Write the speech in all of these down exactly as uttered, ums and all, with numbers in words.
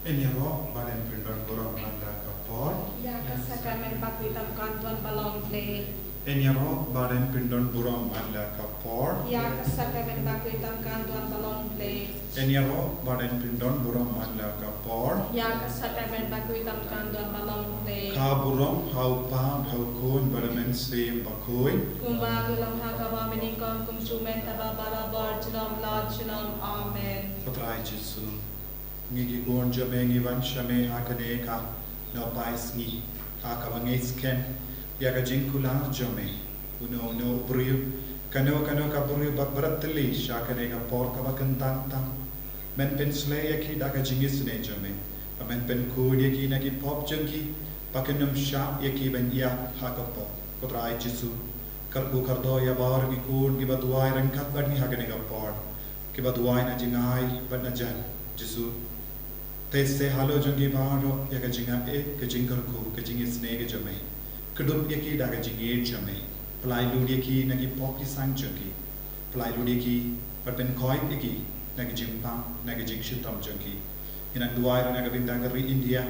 Yn ïaroh bad yn pyndon burom man la ka por. Ïa ka sakramen bakhuid tam kan duwan ba long Blei. Yn ïaroh bad yn pyndon burom man la ka por. Ïa ka sakramen bakhuid tam kan duwan ba long Blei. Yn ïaroh bad yn pyndon burom man la ka por. Ïa ka sakramen bakhuid tam kan duwan ba long Blei. Ka burom ha u Kpa, ha u Khun bad ha u Mynsiem Bakhuid. Kumba ka long ha kaba mynnyngkong, kumjuh mynta bad barabor junom la junom. Amen. Ko Trai Jisu, ngi ki khun jong me ngi wan sha me ha kane ka nohpai sngi, ha kaba ngi skhem ïa ka jingkular jong me. Uno uno u briew, kano kano ka briew ba bret tylli sha kane ka por kaba kyntang tam, men pynshlei ïa ki da ka jingisynei jong me, ba men pynkhuid ïa ki na ki pop jong ki, ba kin ym shah ïa ki ban ïap ha ka pop. Ko Trai Jisu, kyrkhu kyrdoh ïa baroh ki khun kiba duwai ryngkat bad ngi ha kane ka por, kiba duwai na jingai bad na jan. Jisu, theh seh halor jong ki baroh ïa ka jingaiei, ka jingkyrkhu, ka jingisynei ka jong me. Kdup ïa ki da ka jingïeit jong me. Pynlait lut ïa ki na ki pop ki san jong ki. Pynlait lut ïa ki bad pynkhuid ïa ki na ka jingpang, na ka jingshitom jong ki. Ngi nang duwai ruh na ka bynta ka ri India.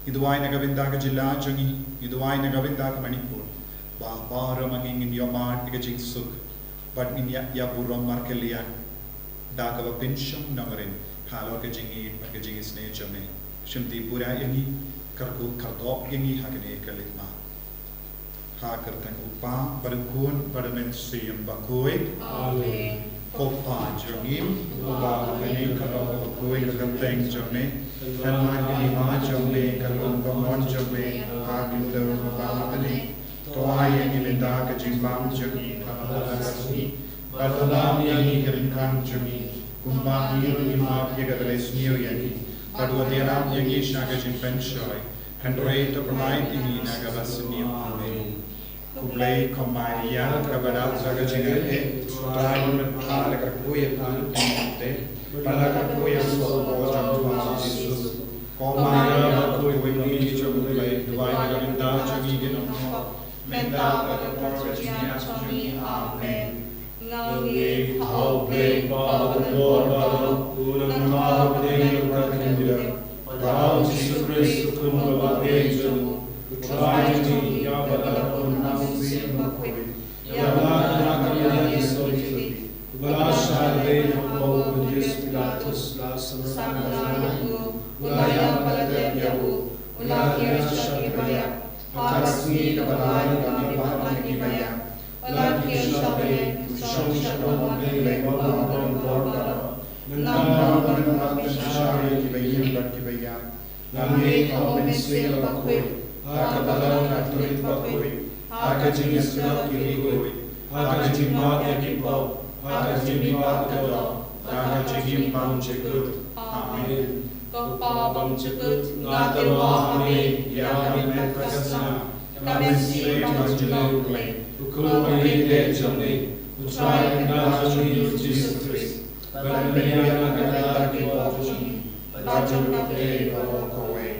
Ngi duwai na ka bynta ka jylla jong ngi. Ngi duwai na ka bynta ka Manipur. Ba baroh ma ngi ngin ïohmad ïa ka jingsuk bad ngin ïa, ïa burom markylliang da kaba pynshong nongrim halor ka jingïeit bad ka jingisynei jong me. Shim ti pura ïa ngi, kyrkhu kyrdoh ïa ngi ha kane ka lynti. Ha ka kyrteng u Kpa bad u Khun bad u Mynsiem Bakhuid. Amen. Ko Kpa jong ngi uba ha bneng, ka long bakhuid ka kyrteng jong me. Kan wan ka hima jong me, kan long ka mon jong me ha khyndew kumba ha bneng. To ai ïa ngi mynta ka jingbam jong ngi kaba la ka sngi. Bad to map ïa ngi ki ryngkang jong ngi, kumba ngi ruh ngi map ïa kita kiba la sniew ïa ngi. Bad wat ïarap ïa ngi sha ka jingpynshoi, hynrei to pynlait ïa ngi na kaba sniew. Amen. Khublei ko Maria, kaba dap da ka jingaiei, U Trai u don bad pha. La kyrkhu ïa pha na ki kynthei, bad la kyrkhu ïa u soh u bor jong pha u Jisu. Ko Maria bakhuid, khuid jong U Blei, duwai na ka bynta jong ngi ki nongpop, mynta bad ha ka por ka jingïap jong ngi. Amen. Nga ngeit ha U Blei Kpa Bakhuid baroh, u nongpynim bad u nongpynim, bad ha U Jisu Khrist u Khun uba kordor jong U Trai jong ngi, ïa uba la pynlong da U Mynsiem Bakhuid, ïa uba la kyrkhu ïa ka Maria Theisotti, uba la shah leit na u Pontius Pilatus, la sangeh ïa u, u la ïap bad la tep ïa u, u la khiah sha kiba ïap. Ha ka sngi kaba lai u la mih bad na kiba ïap. U la kiew sha bneng, u shong sha kynthei U Blei uba don bor baroh. Mynta u dang pynbaptis ïa kiba ïeit bad kiba ïap. Nga ngeit ha U Mynsiem Bakhuid, ha ka balang Katholik bakhuid, ha ka jingïasyllok ïa ki riewkhuid, ha ka jingmap ïa ki pop, ha ka jingmihpat ka doh, ha ka jingim bymjukut. Amen. Ko Kpa bymjukut, nga tyrwa ha me ïa ka met ka snam, ka mynsiem bad ka jinglong U Blei, u Khun uba ïeit jong me, U Trai kynrad jong ngi U Jisu Khrist, ba la mih na ka bynta ki pop jong ngi, bad jong ka pyrthei baroh kawei.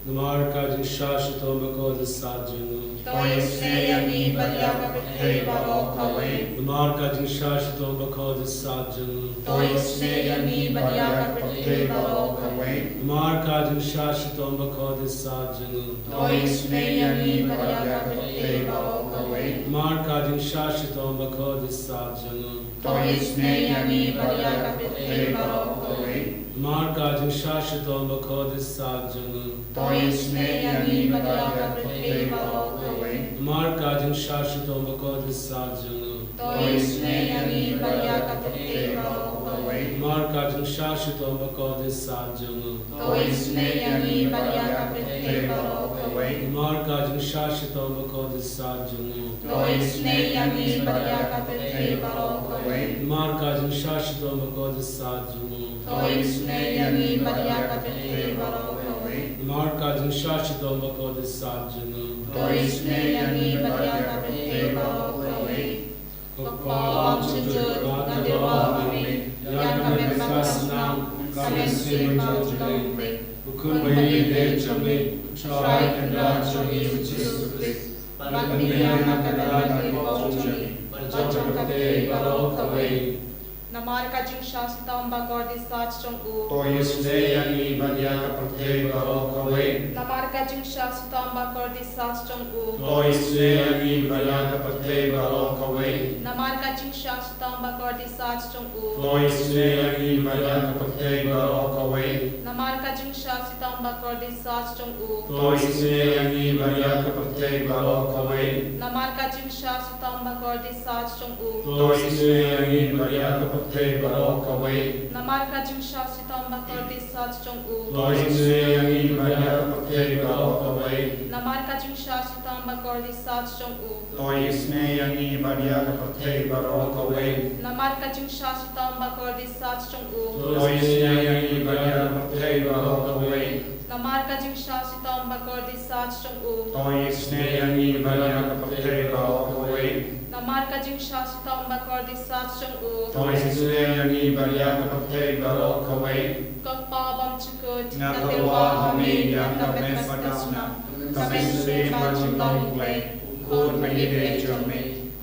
Namar ka jingshah shitom bakhuid jong U Jisu. To isynei ïa ngi bad ïa ka pyrthei baroh kawei. Namar ka jingshah shitom bakhuid jong U Jisu. To isynei ïa ngi bad ïa ka pyrthei baroh kawei. Namar ka jingshah shitom bakhuid jong U Jisu. To isynei ïa ngi bad ïa ka pyrthei baroh kawei. Namar ka jingshah shitom bakhuid jong U Jisu. To isynei ïa ngi bad ïa ka pyrthei baroh kawei. Namar ka jingshah shitom bakhuid jong U Jisu. To isynei ïa ngi bad ïa ka pyrthei baroh kawei. Namar ka jingshah shitom bakhuid jong U Jisu. To isynei ïa ngi bad ïa ka pyrthei baroh kawei. Namar ka jingshah shitom bakhuid jong U Jisu. To isynei ïa ngi bad ïa ka pyrthei baroh kawei. Namar ka jingshah shitom bakhuid jong U Jisu. To isynei ïa ngi bad ïa ka pyrthei baroh kawei. Namar ka jingshah shitom bakhuid jong U Jisu. To isynei ïa ngi bad ïa ka pyrthei baroh kawei. Namar ka jingshah shitom bakhuid jong U Jisu. To isynei ïa ngi bad ïa ka pyrthei baroh kawei. Ko Kpa bymjukut, nga tyrwa ha me ïa ka met ka snam, ka mynsiem bad ka jinglong U Blei, u Khun uba ïeit jong me, u Trai kynrad jong ngi U Jisu Khrist, ba la mih na ka bynta ki pop jong ngi, bad jong ka pyrthei baroh kawei. Namar ka jingshah shitom bakordit sat jong u. To isynei ïa ngi bad ïa ka pyrthei baroh kawei. Namar ka jingshah shitom bakordit sat jong u. To isynei ïa ngi bad ïa ka pyrthei baroh kawei. Namar ka jingshah shitom bakordit sat jong u. To isynei ïa ngi bad ïa ka pyrthei baroh kawei. Namar ka jingshah shitom bakordit sat jong u. To isynei ïa ngi bad ïa ka pyrthei baroh kawei. Namar ka jingshah shitom bakordit sat jong u. To isynei ïa ngi bad ïa ka pyrthei baroh kawei. Namar ka jingshah shitom bakordit sat jong u. To isynei ïa ngi bad ïa ka pyrthei baroh kawei. Namar ka jingshah shitom bakordit sat jong u. To isynei ïa ngi bad ïa ka pyrthei baroh kawei. Namar ka jingshah shitom bakordit sat jong u. To isynei ïa ngi bad ïa ka pyrthei baroh kawei. Namar ka jingshah shitom bakordit sat jong u. To isynei ïa ngi bad ïa ka pyrthei baroh kawei. Namar ka jingshah shitom bakordit sat jong u. To isynei ïa ngi bad ïa ka pyrthei baroh kawei. Ko Kpa bymjukut, Nga tyrwa ha me ïa ka met bad ka snam, ka mynsiem bad jingtong U Blei, U Khun ba ïeit jong me,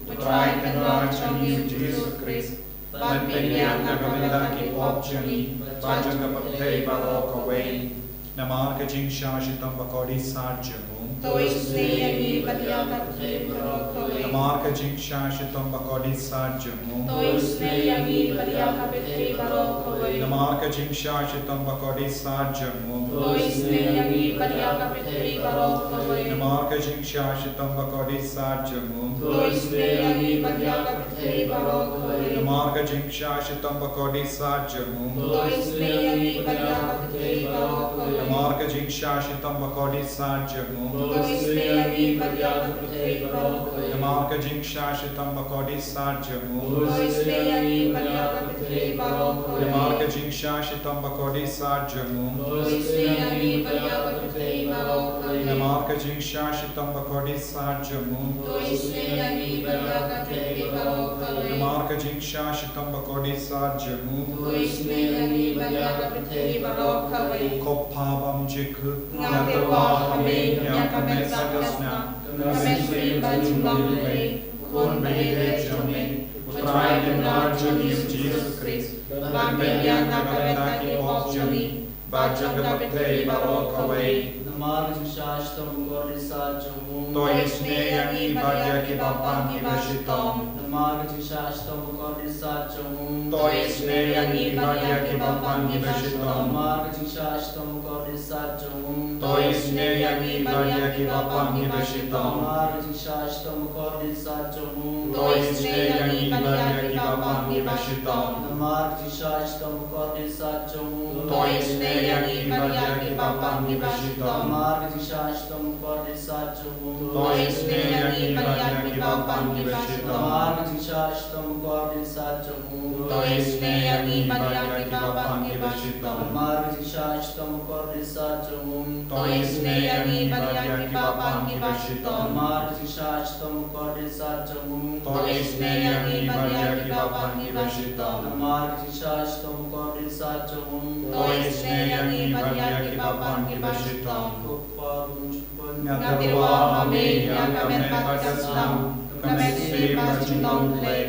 U Trai Kynrad jong ngi U Jisu Khrist, ban pynbiang na ka bynta ki pop jong ngi bad jong ka pyrthei baroh kawei. Namar ka jingshah shitom bakordit sat jong u. To isynei ïa ngi bad ïa ka pyrthei baroh kawei. Namar ka jingshah shitom bakordit sat jong u. To isynei ïa ngi bad ïa ka pyrthei baroh kawei. Namar ka jingshah shitom bakordit sat jong u. To isynei ïa ngi bad ïa ka pyrthei baroh kawei. Namar ka jingshah shitom bakordit sat jong u. To isynei ïa ngi bad ïa ka pyrthei baroh kawei. Namar ka jingshah shitom bakordit sat jong u. To isynei ïa ngi bad ïa ka pyrthei baroh kawei. Namar ka jingshah shitom bakordit sat jong u. To isynei ïa ngi bad ïa ka pyrthei baroh kawei. Namar ka jingshah shitom bakordit sat jong u. To isynei ïa ngi bad ïa ka pyrthei baroh kawei. Namar ka jingshah shitom bakordit sat jong u. To isynei ïa ngi bad ïa ka pyrthei baroh kawei. Namar ka jingshah shitom bakordit sat jong u. To isynei ïa ngi bad ïa ka pyrthei baroh kawei. Namar ka jingshah shitom bakordit sat jong u. To isynei ïa ngi bad ïa ka pyrthei baroh kawei. Ko Kpa bymjukut, Nga tyrwa ha me ïa ka met bad ka snam, ka mynsiem bad jingtong U Blei, U Khun ba ïeit jong me, U Trai Kynrad jong ngi U Jisu Khrist, ban pynbiang na ka bynta ki pop jong ngi bad jong ka pyrthei baroh kawei. Namar ka jingshah shitom bakordit sat jong u. To isynei ïa ngi bad ïa kiba pang kiba shitom. Namar ka jingshah shitom bakordit sat jong u. To isynei ïa ngi bad ïa kiba pang kiba shitom. Namar ka jingshah shitom bakordit sat jong u. To isynei ïa ngi bad ïa kiba pang kiba shitom. Namar ka jingshah shitom bakordit sat jong u. To isynei ïa ngi bad ïa kiba pang kiba shitom. Namar ka jingshah shitom bakordit sat jong u. To isynei ïa ngi bad ïa kiba pang kiba shitom. Namar ka jingshah shitom bakordit sat jong u. To isynei ïa ngi bad ïa kiba pang kiba shitom. Namar ka jingshah shitom bakordit sat jong u. To isynei ïa ngi bad ïa kiba pang kiba shitom. Namar ka jingshah shitom bakordit sat jong u. To isynei ïa ngi bad ïa kiba pang kiba shitom. Namar ka jingshah shitom bakordit sat jong u. To isynei ïa ngi bad ïa kiba pang kiba shitom. Namar ka jingshah shitom bakordit sat jong u. To isynei ïa ngi bad ïa kiba pang kiba shitom. Ko Kpa bymjukut. Nga tyrwa ha me ïa ka met bad ka snam, ka mynsiem bad jingtong U Blei,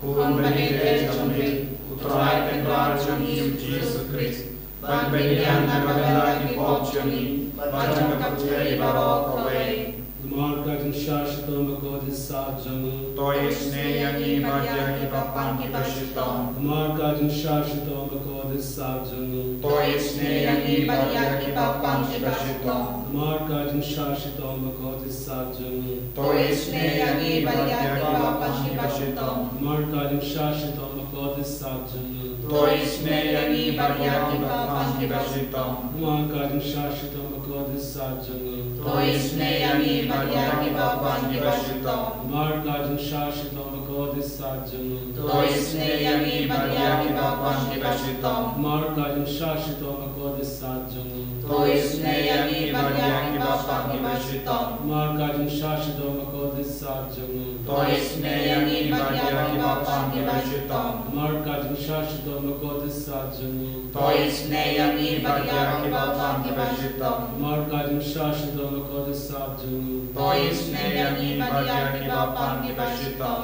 U Khun ba ïeit jong me, U Trai Kynrad jong ngi U Jisu Khrist, ban pynbiang na ka bynta ki pop jong ngi bad jong ka pyrthei baroh kawei. Namar ka jingshah shitom bakordit sat jong u. To isynei ïa ngi bad ïa kiba pang kiba shitom. Namar ka jingshah shitom bakordit sat jong u. To isynei ïa ngi bad ïa kiba pang kiba shitom. Namar ka jingshah shitom bakordit sat jong u. To isynei ïa ngi bad ïa kiba pang kiba shitom. Namar ka jingshah shitom bakordit sat jong u. To isynei ïa ngi bad ïa kiba pang kiba shitom. Namar ka jingshah shitom bakordit sat jong u. To isynei ïa ngi bad ïa kiba pang kiba shitom. Namar ka jingshah shitom bakordit sat jong u. To isynei ïa ngi bad ïa kiba pang kiba shitom. Namar ka jingshah shitom bakordit sat jong u. To isynei ïa ngi bad ïa kiba pang kiba shitom. Namar ka jingshah shitom bakordit sat jong u. To isynei ïa ngi bad ïa kiba pang kiba shitom. Namar ka jingshah shitom bakordit sat jong u. To isynei ïa ngi bad ïa kiba pang kiba shitom. Namar ka jingshah shitom bakordit sat jong u. To isynei ïa ngi bad ïa kiba pang kiba shitom.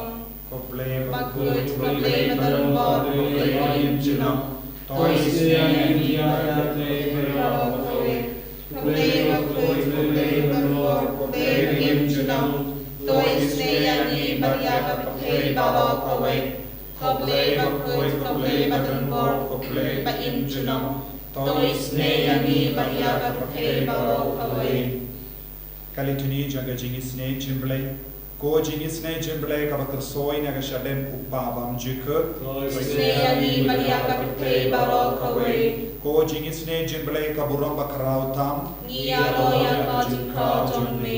Ko Blei bakhuid, ko Blei badonbor, ko Blei baim junom. To isynei ïa ngi bad ïa ka pyrthei baroh kawei. Ko Blei bakhuid, ko Blei badonbor, ko Blei baim junom. To isynei ïa ngi bad ïa ka pyrthei baroh kawei. Ko Blei bakhuid, ko Blei badonbor, ko Blei baim junom. To isynei ïa ngi bad ïa ka pyrthei baroh kawei. Ka Litany jong ka jingisynei jingblei. Ko jingisynei jingblei kaba kyrsoi na ka shadem u Kpa bymjukut. To isynei ïa ngi bad ïa ka pyrthei baroh kawei. Ko jingisynei jingblei ka burom bakhraw tam. Ngi ïaroh ïa ka jingkhraw jong me.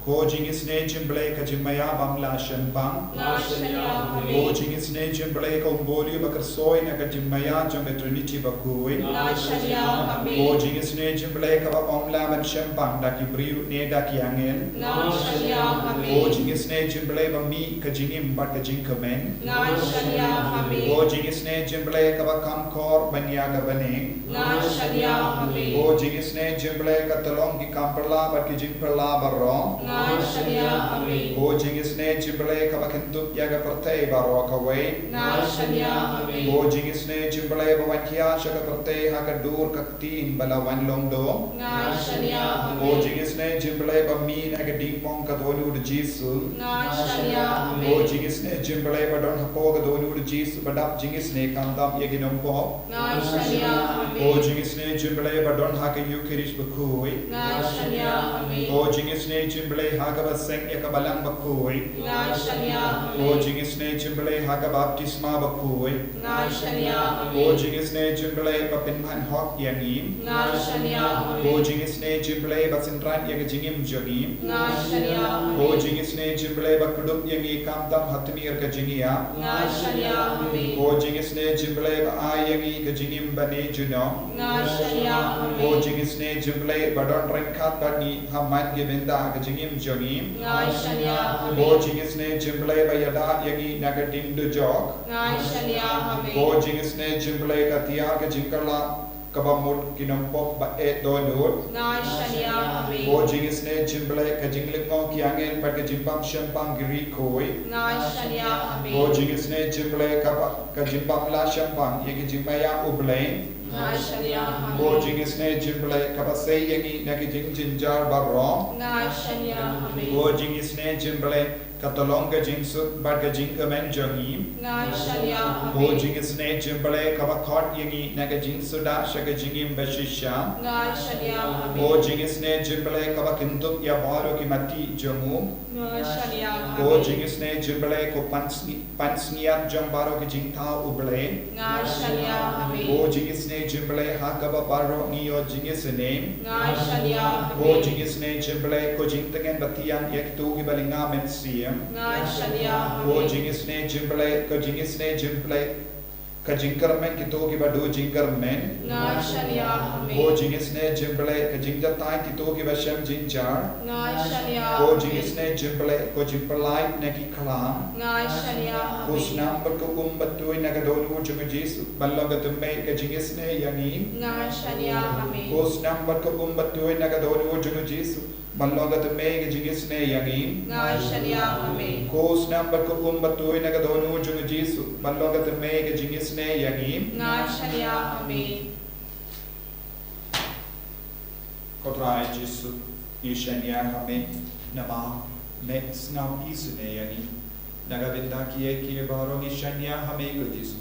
Ko jingisynei jingblei ka jingmaïa bym lah shemphang. Nga shaniah ha me. Ko jingisynei jingblei ka umboh lyu ba kyrsoi na ka jingmaïa jong ka Trinity bakhuid. Nga shaniah ha me. Ko jingisynei jingblei kaba ym lah ban shemphang da ki briew ne da ki angel. Nga shaniah ha me. Ko jingisynei jingblei ba mih ka jingim bad ka jingkmen. Nga shaniah ha me. Ko jingisynei jingblei kaba kham khor ban ïa ka bneng. Nga shaniah ha me. Ko jingisynei jingblei ka tyllong ki kam pyrla bad ki jingpyrla baroh. Nga shaniah ha me. Ko jingisynei jingblei kaba kyntup ïa ka pyrthei baroh kawei. Nga shaniah ha me. Ko jingisynei jingblei ba wan hiar sha ka pyrthei ha ka dur ka ktien ba la wan long doh. Nga shaniah ha me. Ko jingisynei jingblei ba mih na ka diengphong ka dohnud u Jisu. Nga shaniah ha me. Ko jingisynei jingblei ba don hapoh ka dohnud u Jisu ba dap jingisynei khamtam ïa ki nongpop. Nga shaniah ha me. Ko jingisynei jingblei ba don ha ka Eucharist bakhuid. Nga shaniah ha me. Ko jingisynei jingblei ha kaba seng ïa ka balang bakhuid. Nga shaniah ha me. Ko jingisynei jingblei ha ka baptisma bakhuid. Nga shaniah ha me. Ko jingisynei jingblei ba pynman hok ïa ngi. Nga shaniah ha me. Ko jingisynei jingblei ba synran ïa ka jingim jong ngi. Nga shaniah ha me. Ko jingisynei jingblei ba kdup ïa ngi khamtam ha tmier ka jingïap. Nga shaniah ha me. Ko jingisynei jingblei ba ai ïa ngi ka jingim bane junom. Nga shaniah ha me. Ko jingisynei jingblei ba don ryngkat bad ngi ha man ki bynta ka jingim jong ngi. Nga shaniah ha me. Ko jingisynei jingblei ba ïada ïa ngi na ka ding dujok. Nga shaniah ha me. Ko jingisynei jingblei ka tiar ka jingkylla kaba mut ki nongpop ba eh dohnud. Nga shaniah ha me. Ko jingisynei jingblei ka jinglyngngoh ki angel bad ka jingbym shemphang ki riewkhuid. Nga shaniah ha me. Ko jingisynei jingblei kaba ka jingbym lah shemphang ïa ka jingmaïa U Blei. Nga shaniah ha me. Ko jingisynei jingblei kaba sei ïa ngi na ki jingjynjar baroh. Nga shaniah ha me. Ko jingisynei jingblei ka tyllong ka jingsuk bad ka jingkmen jong ngi. Nga shaniah ha me. Ko jingisynei jingblei kaba khot ïa ngi na ka jingsuda sha ka jingim bashisha. Nga shaniah ha me. Ko jingisynei jingblei kaba kyntup ïa baroh ki matti jong u. Nga shaniah ha me. Ko jingisynei jingblei ko pansngi pansngiat jong baroh ki jingthaw U Blei. Nga shaniah ha me. Ko jingisynei jingblei ha kaba baroh ngi ïoh jingisynei. Nga shaniah ha me. Ko jingisynei jingblei ko jingtngen ba thiang ïa kito kiba lynga mynsiem. Nga shaniah ha me. Ko jingisynei jingblei ko jingisynei jingblei ka jingkyrmen kito kiba duh jingkyrmen. Nga shaniah ha me. Ko jingisynei jingblei ka jingjatai kito kiba shem jynjar. Nga shaniah ha me. Ko jingisynei jingblei ko jingpyllait na ki khlam. Nga shaniah ha me. Ko snam bad ko um ba tuid na ka dohnud jong u Jisu ban long ka tymmen ka jingisynei ïa ngi. Nga shaniah ha me. Ko snam bad ko um ba tuid na ka dohnud jong u Jisu ban long ka tymmen ka jingisynei ïa ngi. Nga shaniah ha me. Ko snam bad ko um ba tuid na ka dohnud jong u Jisu ban long ka tymmen ka jingisynei ïa ngi. Nga shaniah ha me. Ko Trai Jisu, ngi shaniah ha me namar me sngap isynei ïa ngi. Na ka bynta kiei kiei baroh ngi shaniah ha me ko Jisu.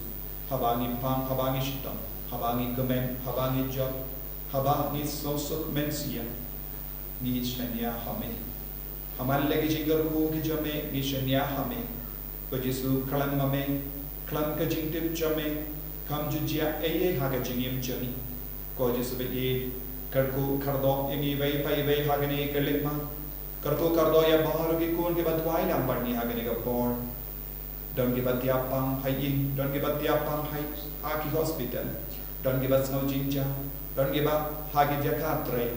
Haba ngi pang, haba ngi shitom, haba ngi kmen, haba ngi jop, haba ngi sngewsuk mynsiem, ngi shaniah ha me. Ha man la ki jingkyrkhu ki jong me ngi shaniah ha me. Ko Jisu, khlem ma me, khlem ka jingtip jong me, kam ju jia ei ei ha ka jingim jong ngi. Ko Jisu ba ïeit, kyrkhu kyrdoh ïa ngi iwei pa iwei ha kane ka lymma. Kyrkhu kyrdoh ïa baroh ki khun kiba duwai lang bad ngi ha kane ka por. Don kiba tiap pang ha ïing, don kiba tiap pang ha, ha ki hospital, don kiba sngew jynjar, don kiba ha ki jaka trei,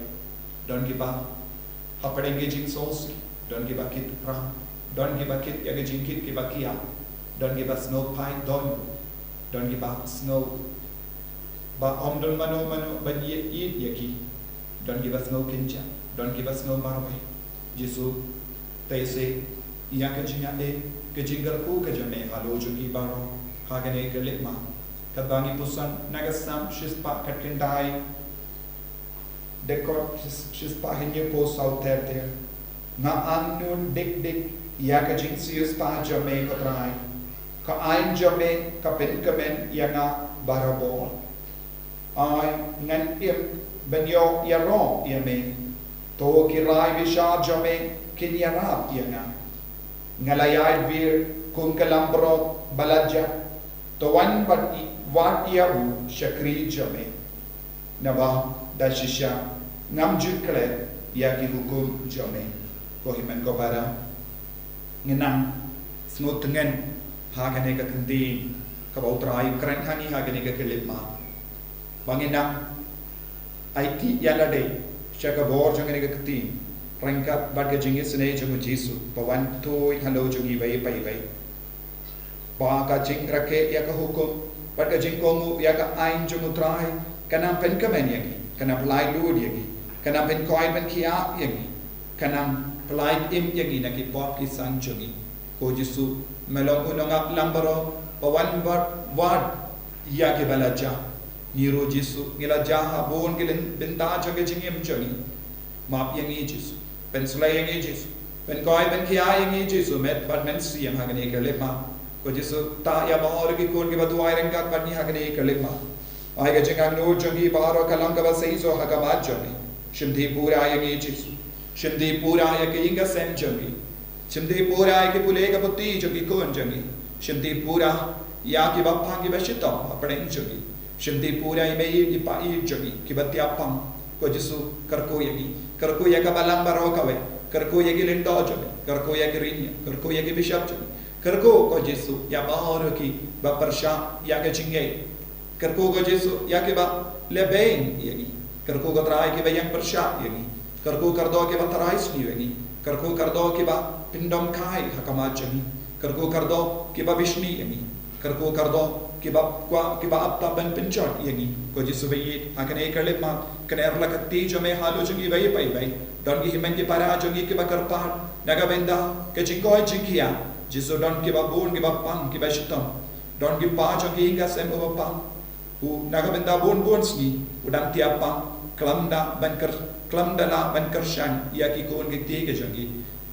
don kiba hapdeng ki jingsngewsih, don kiba kit pram, don kiba kit ïa ki jingkit kiba kiar, don kiba sngew phai dohnud, don kiba sngew ba ym don mano mano ban ïeit ïa ki, don kiba sngew kynjah, don kiba sngew marwei. Jisu, te se ïa ka jingïaid Ka jingkyrkhu ka jong me halor jong ngi baroh ha kane ka khyllipmat. Katba ngi pyrshang na ka Salm shispah khatkhyndai, dkhot shispah hynñiewphew saw ter ter. Nga angnud dik dik ïa ka jingsiewspah jong me, ko Trai. Ka aiñ jong me ka pynkmen ïa nga barabor. Ai ngan im ban ïoh ïaroh ïa me. To ki rai bishar jong me kin ïarap ïa nga. Nga la ïaid wir kum ka langbrot ba la jah. To wan bad i-, wad ïa u shakri jong me. Naba da shisha ngam ju klet ïa ki hukum jong me. Ko hynmen ko para, ngi nang sngewtngen ha kane ka ktien kaba U Trai u kren ha ngi ha kane ka khyllipmat. Ba ngin nang aiti ïa lade sha ka bor jong kane ka ktien ryngkat bad ka jingisynei jong U Jisu ba wan tuid halor jong ngi iwei pa iwei. Ba ka jingrakhe ïa ka hukum bad ka jingkohnguh ïa ka aiñ jong U Trai ka nang pynkmen ïa ngi, ka nang pyllait lud ïa ngi, ka nang pynkhiah pynkhiah ïa ngi, ka nang pyllait im ïa ngi na ki pop ki san jong ngi. Ko Jisu, me long u nongap langbrot ba wan bad wad ïa kiba la jah. Ngi ruh Jisu ngi la jah ha bun ki lyn-, bynta jong ka jingim jong ngi. Map ïa ngi Jisu. Pynshlei ïa ngi Jisu. Pynkhiah pynkhiah ïa ngi Jisu, met bad mynsiem ha kane ka khyllipmat. Ko Jisu, tah ïa baroh ki khun kiba duwai ryngkat bad ngi ha kane ka khyllipmat. Ai ka jingangnud jong ngi baroh ka long kaba shisha ha khmat jong me. Shim dih pura ïa ngi Jisu. Shim dih pura ïa ki ïing ki sem jong ngi. Shim dih pura ïa ki pule ka puthi jong ki khun jong ngi. Shim dih pura ïa kiba pang kiba shitom hapdeng jong ngi. Shim dih pura ïa i mei i pa i jong ngi kiba thiah pang. Ko Jisu, kyrkhu ïa ngi. Kyrkhu ïa ka balang baroh kawei. Kyrkhu ïa ki lyngdoh jong ngi. Kyrkhu ïa ki riewniam. Kyrkhu ïa ki bishop jong ngi. Kyrkhu ko Jisu ïa baroh kiba pyrshah ïa ka jingngeit. Kyrkhu ko Jisu ïa kiba lehbeiñ ïa ngi. Kyrkhu ko Trai ïa kiba ïeng pyrshah ïa ngi. Kyrkhu kyrdoh kiba tharai sniew ïa ngi. Kyrkhu kyrdoh kiba pyndom kai ha khmat jong ngi. Kyrkhu kyrdoh kiba bishni ïa ngi. Kyrkhu kyrdoh kiba kwah, kiba ap tap ban pynjot ïa ngi. Ko Jisu ba ïeit, ha kane ka khyllipmat, kner la ka kti jong me halor jong ngi iwei pa iwei. Don ki hynmen ki para jong ngi kiba kyrpad na ka bynta ka jingkoit jingkhiah. Jisu, don kiba bun kiba pang kiba shitom. Don ki pa jong ki ïing ki sem uba pang. U na ka bynta bun bun sngi u dang thiah pang, khlem da ban kyr-, khlem da lah ban kyrshan ïa ki khun ki kti ki jong ki.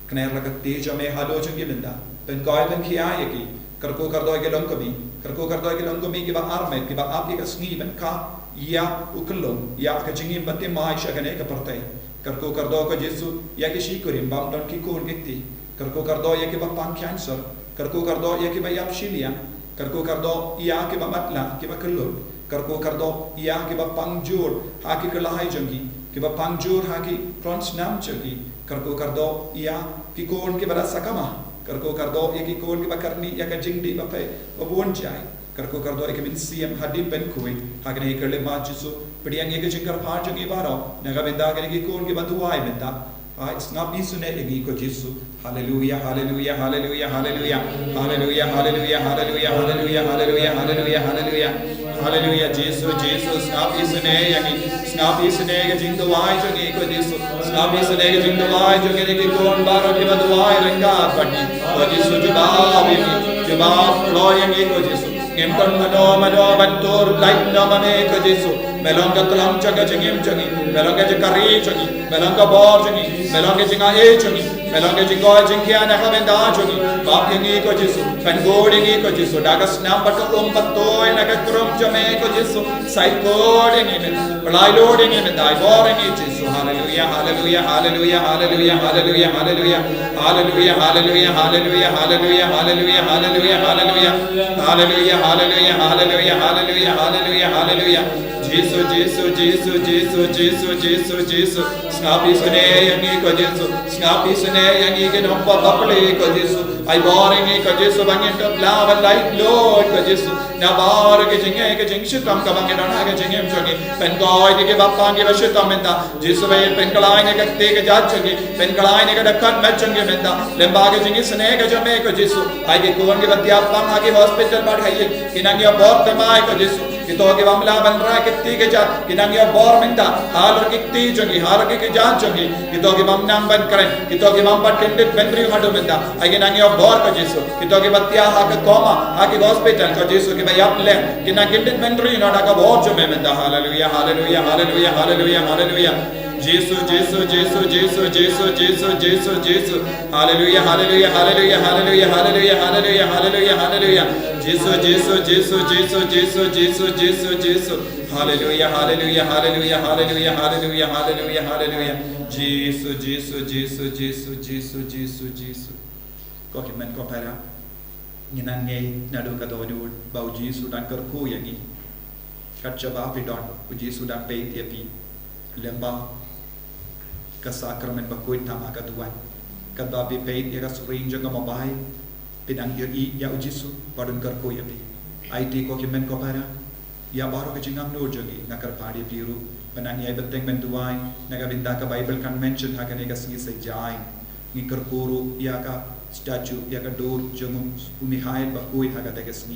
Kner la ka kti jong me halor jong ki mynta. Pynkhiah pynkhiah ïa ki. Kyrkhu kyrdoh ïa ki longkmie. Kyrkhu kyrdoh ïa ki longkmie kiba armet, kiba ap ïa ka sngi ban kha ïa u kyllum, ïa ka jingim ba thymmai sha kane ka pyrthei. Kyrkhu kyrdoh ko Jisu ïa ki shikurim bym don ki khun ki kti. Kyrkhu kyrdoh ïa kiba pang cancer. Kyrkhu kyrdoh ïa kiba ïap shiliang. Kyrkhu kyrdoh ïa kiba matlah, kiba kyllut. Kyrkhu kyrdoh ïa kiba pang jur ha ki khlai jong ki, kiba pang jur ha ki khlon snam jong ki. Kyrkhu kyrdoh ïa ki khun kiba da sakma. Kyrkhu kyrdoh ïa ki khun kiba kyrni ïa ka jingdih ba pher ba bun jai. Kyrkhu kyrdoh ïa ki mynsiem hadien ban khuid. Ha kane ka khyllipmat Jisu, pdiang ïa ka jingkyrpad jong ngi baroh na ka bynta kine ki khun kiba duwai mynta. Ai, sngap isynei ïa ngi ko Jisu. Haleluya, haleluya, haleluya, haleluya. Haleluya, haleluya, haleluya, haleluya, haleluya, haleluya, haleluya. Haleluya, Jisu, Jisu, sngap isynei ïa ngi. Sngap isynei ïa ka jingduwai jong ngi ko Jisu. Sngap isynei ïa ka jingduwai jong ngi, ki khun baroh kiba duwai ryngkat bad ngi. Ko Jisu, jubab ïa ngi, jubab kloi ïa ngi ko Jisu. Ngim don mano mano ban tur lait na ma me ko Jisu. Me long ka tlang jong ka jingim jong ngi. Me long ka jingkari jong ngi. Me long ka bor jong ngi. Me long ka jingai jong ngi. Me long ka jingkoit jingkhiah na ka bynta jong ngi. Map ïa ngi ko Jisu. Pynbor ïa ngi ko Jisu. Da ka snam bad ka um ba toi na ka krum jong me ko Jisu. Saikor ïa ngi me. Pynlait lut ïa ngi me. Dei bor ïa ngi Jisu. Haleluya, haleluya, haleluya, haleluya, haleluya, haleluya. Haleluya, haleluya, haleluya, haleluya, haleluya, haleluya, haleluya. Haleluya, haleluya, haleluya, haleluya, haleluya, haleluya. Jisu, Jisu, Jisu, Jisu, Jisu, Jisu, Jisu. Sngap isynei ïa ngi ko Jisu. Sngap isynei ïa ngi ki nongpop bapli ko Jisu. Ai bor ïa ngi ko Jisu ba ngin don la ban lait lut ko Jisu. Na baroh ki jingeh ki jingshitom kaba ngi don ha ka jingim jong ngi. Pynkoit ïa kiba pang kiba shitom mynta. Jisu ba ïeit, pynkylla ïa ka kti ka jait jong ngi. Pynkylla ïa ka dkhot met jong ngi mynta. Lyngba ka jingisynei ka jong me ko Jisu. Ai ki khun kiba thiah pang ha ki hospital bad ha ïing. Ki nang ïoh bor thymmai ko Jisu. Kito ki bym lah ban rai ki kti ki jait, ki nang ïoh bor mynta. Halor ki kti jong ngi, halor ki kjat jong ngi. Kito ki bym nang ban kren, kito ki bym pat kyndit bynriew haduh mynta. Ai ki nang ïoh Bor ko Jisu, kito kiba thiah ha ka coma, ha ki hospital ko Jisu, kiba ïap leh, ki nang kyndit myntri noh da ka bor jong me mynta. Haleluya, haleluya, haleluya, haleluya, haleluya. Jisu, Jisu, Jisu, Jisu, Jisu, Jisu, Jisu, Jisu. Haleluya, haleluya, haleluya, haleluya, haleluya, haleluya, haleluya, haleluya. Jisu, Jisu, Jisu, Jisu, Jisu, Jisu, Jisu, Jisu. Haleluya, haleluya, haleluya, haleluya, haleluya, haleluya, haleluya. Jisu, Jisu, Jisu, Jisu, Jisu, Jisu, Jisu. Ko hynmen ko para, ngi nang ngeit naduh ka dohnud ba u Jisu dang kyrkhu ïa ngi. Kat shaba phi don, u Jisu dang peit ïa phi. Lem bad ka sakramen bakhuid tam ha ka duwan. Katba phi peit ïa ka screen jong ka mobile, phi dang ïohi ïa u Jisu ba don kyrkhu ïa phi. Aiti ko hynmen ko para, ïa baroh ka jingangnud jong ngi, nga kyrpad ïa phi ruh ba nang ïai bteng ban duwai na ka bynta ka Bible Convention ha kane ka sngi Saitjaiñ. Ngi kyrkhu ruh ïa ka statue, ïa ka dur jong u Mikhail bakhuid ha kata ka sngi.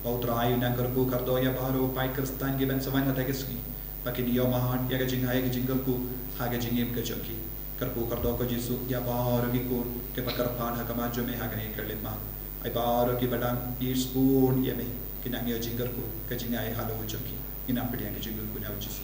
Ba U Trai un nang kyrkhu kyrdoh ïa baroh u paid Khristan kiban sa wan ha kata ka sngi, ba kin ïohmad ïa ka jingai ka jingkyrkhu ha ka jingim ka jong ki. Kyrkhu kyrdoh ko Jisu ïa baroh ki khun kiba kyrpad ha khmat jong me ha kane ka khyllipmat. Ai baroh kiba dang ïeit sbun ïa me, kin nang ïoh jingkyrkhu, ka jingai halor jong ki. Ngin ym pdiang ka jingkyrkhu na u Jisu.